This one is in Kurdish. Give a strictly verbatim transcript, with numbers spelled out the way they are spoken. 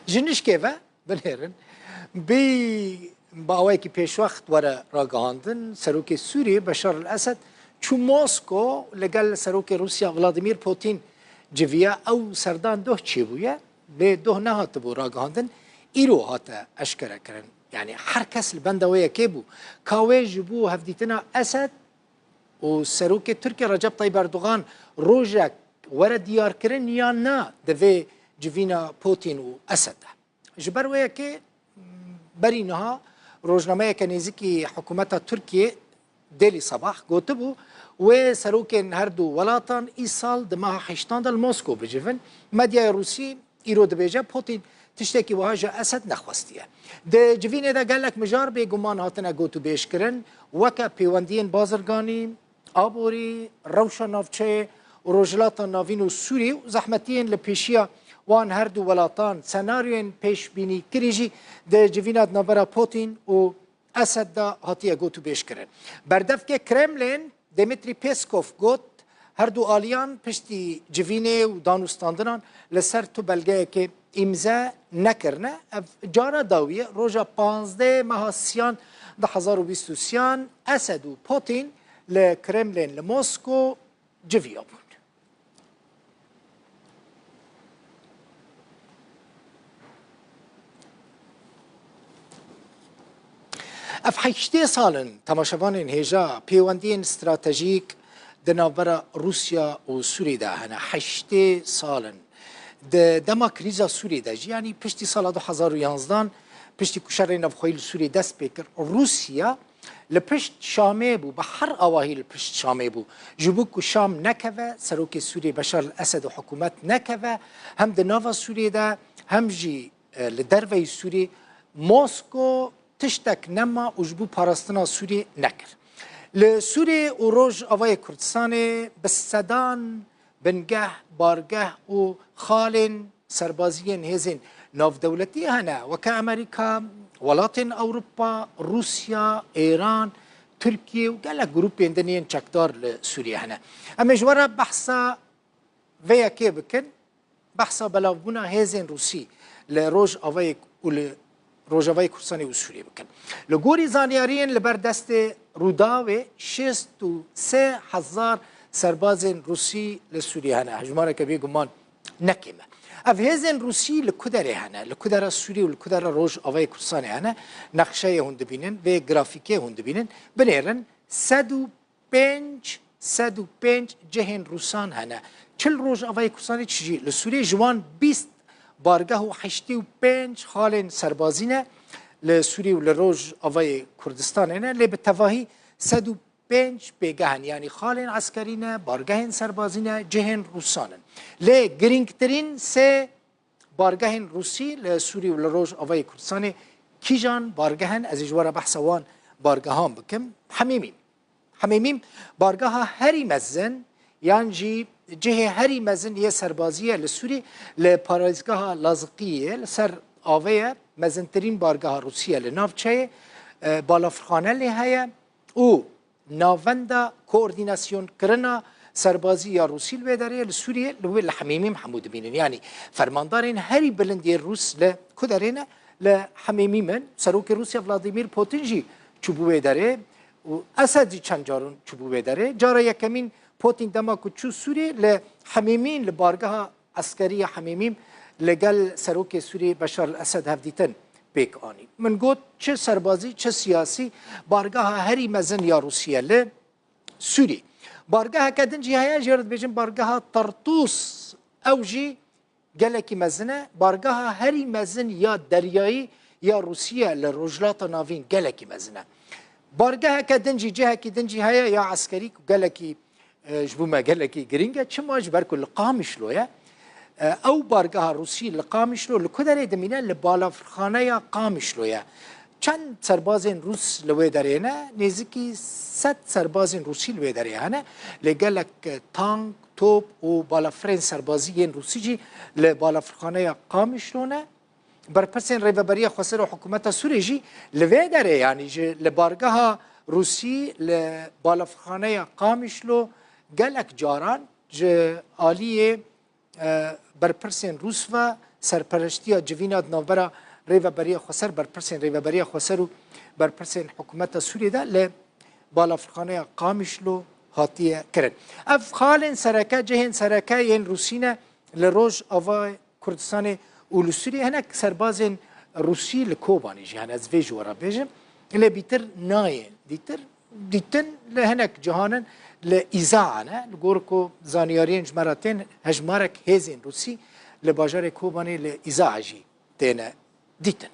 Ji nişkê ve binêrin, bî bi awayekî pêşwext were ragihandin, Serokê Sûriyê Beşar el Esed çû Mosko, li gel Serokê Rûsya Vladimir Putin civiya ew serdan doh çêbûye, lê doh nehatibû ragihandin, îro hate eşkerekirin. Yani her kes li benda wê yekê bû. Ka wê ji bo hevdîtina Esed û Serokê Tirkiye Recep Tayyip Erdogan rojek were diyarkirin yan na di vê civîna Putin û Esed de. Ji ber wê yekê berî niha rojnameyeke nêzîkî hikûmeta Tirkiyê Daily Sabah gotibû, wê serokên her du welatan îsal di meha heştan de li Mosko bicivin. Medyaya Rûsî îro dibêje Putin tiştekî wiha ji Esed nexwestiye. Di civînê de gelek mijar bêguman hatine gotûbêjkirin, weke pêwendiyên bazirganî, aborî, rewşa navçeyê û Rojhilata Navîn û Sûrî û zehmetiyên li pêşiya wan her du welatan, senaryoyên pêşbînîkirî jî di civîna di navbera Putin û Esed de hatiye gotûbêjkirin. Berdevkê Kremlin Dmitry Peskov got, her du aliyan piştî civînê û danûstandinan li ser tu belgeyekê îmze nekirine. Ev cara dawî ye, roja panzdeh meha Siyan du hezar û bîst û sêyan Esed û Putin li Kremlin li Mosko civiya bûn. Ev heştê sal in, temaşevanên hêja, pêwendiyên stratejîk di navbera Rûsya û Sûrî de hene. Heştê sal in. Di dema krîza Sûrî de jî, yanî piştî sala du hezar û yanzdan, piştî ku şerê navxweyî li Sûrî dest pê kir, Rûsya li pişt Şamê bû, bi her awahî li pişt Şamê bû. Ji bo ku Şam nekeve, serokê Sûriyê Beşar el Esed û hikûmet nekeve, hem di nava Sûriyê de, hem jî, e, li derveyî Sûriyê, Mosko tiştek nema û ji bo parastina Sûriyê nekir. Li Sûriyê û Rojavayê Kurdistanê bi sedan bingeh, bargeh û xalên serbaziyên hêzên navdewletî hene, weke Amerîka, welatên Ewropa, Rûsya, Êran, Tirkiye û gelek grûpên din yên çekdar li Sûriyê hene. Em ê ji we re behsa vê yekê bikin, behsa belavbûna hêzên Rûsî li Rojavayê û li Rojavayê Kurdistanê û Sûriyê bikin. Li gorî zanyariyên li ber destê Rûdawê, şêst û sê hezar serbazên Rûsî li Sûriyê hene. Hejmareke bêguman ne kêm e. Ev hêzên Rûsî li ku derê hene? Li ku dera Sûriyê û li ku dera Rojavayê Kurdistanê hene? Nexşeyê hûn dibînin, vê grafîkê hûn dibînin. Binêrin, sed û pênc, sed û pênc cihên Rûsan hene. Çi li Rojavayê Kurdistanê, çi jî li Sûriyê. Ji wan bîst bargeh û heştê û pênc xalên serbazî ne li Sûriyê û li Rojavayê Kurdistanê ne. Lê bi tevahî sed û pênc pêgeh in, yanî xalên eskerî ne, bargehên serbazî ne, cihên Rûsan in. Lê girîngtirîn sê bargehên Rûsî li Sûrî û li Rojavayê Kurdistanê kîjan bargeh in? Ez ê ji we re behsa wan bargehan bikim. Hemîmîm. Hemîmîm bargeha herî mezin yan jî cihê herî mezin yê serbazî ye li Sûrî, li parêzgeha Laziqiyê ye, li ser avê ye, mezintirîn bargeha Rûsî ye li navçeyê, e, balafirxane lê heye û navenda koordînasyonkirinê serbazî ya Rûsî li wê derê ye, li Sûriyê, li wê, li Hemîmîm hemû dibînin. Yanî fermandarên herî bilind yê Rûs li ku derê ne? Li Hemîmîm in. Serokê Rûsya Vladimir Putin jî çûbû wê derê û Esed jî çend caran çûbû wê derê. Cara yekemîn Putin dema ku çû Sûriyê, li Hemîmîn, li bargeha eskerî ya Hemîmîm li gel serokê Sûrî Beşar el Esed hevdîtin pêk anî. Min got, çi serbazî, çi siyasî, bargeha herî mezin ya Rûsî ye li Sûrî. Bargeheke din jî heye, jê re dibêjin bargeha Tartûs, ew jî gelekî mezin e. Bargeha herî mezin ya deryayî ya Rûsî ye li Rojhilata Navîn, gelekî mezin e. Bargeheke din jî, cihekî din jî heye ya eskerî ku gelekî e, ji bo me gelekî girîng e. Çima? Ji ber ku li Qamişlo ye. E, ew bargeha Rûsî li Qamişlo li ku derê dimîne? Li balafirxaneya Qamişlo ye. Çend serbazên Rûs li wê derê ne? Nêzîkî sed serbazên Rûsî li wê derê hene. Lê gelek, e, tank, top û balafirên serbazî yên Rûsî jî li balafirxaneya Qamişlo ne. Berpirsên Rêveberiya Xweser û hikûmeta Sûriyê jî li vê derê, yanî ji li bargeha Rûsî li balafirxaneya Qamişlo gelek caran ji aliyê, e, berpirsên Rûs ve serpereştiya civîna di navbera Rêveberiya Xweser, berpirsên Rêveberiya Xweser û berpirsên hikûmeta Sûriyê de li balafirxaneya Qamişlo hatiye kirin. Ev xalên sereke, cihên sereke yên Rûsî ne li Rojavayê Kurdistanê û li Sûriyê. Hinek serbazên Rûsî li Kobanê jî hene, ez vê ji we re bêjim. Lê bîtir nayên dîtir. Dîtin li hinek cihanin li Îzaa ne. Li gor ku zaniyariyên ji me re tên, hejmarek hêzên Rûsî li bajarê Kobanê li Îzaa jî têne dîtin.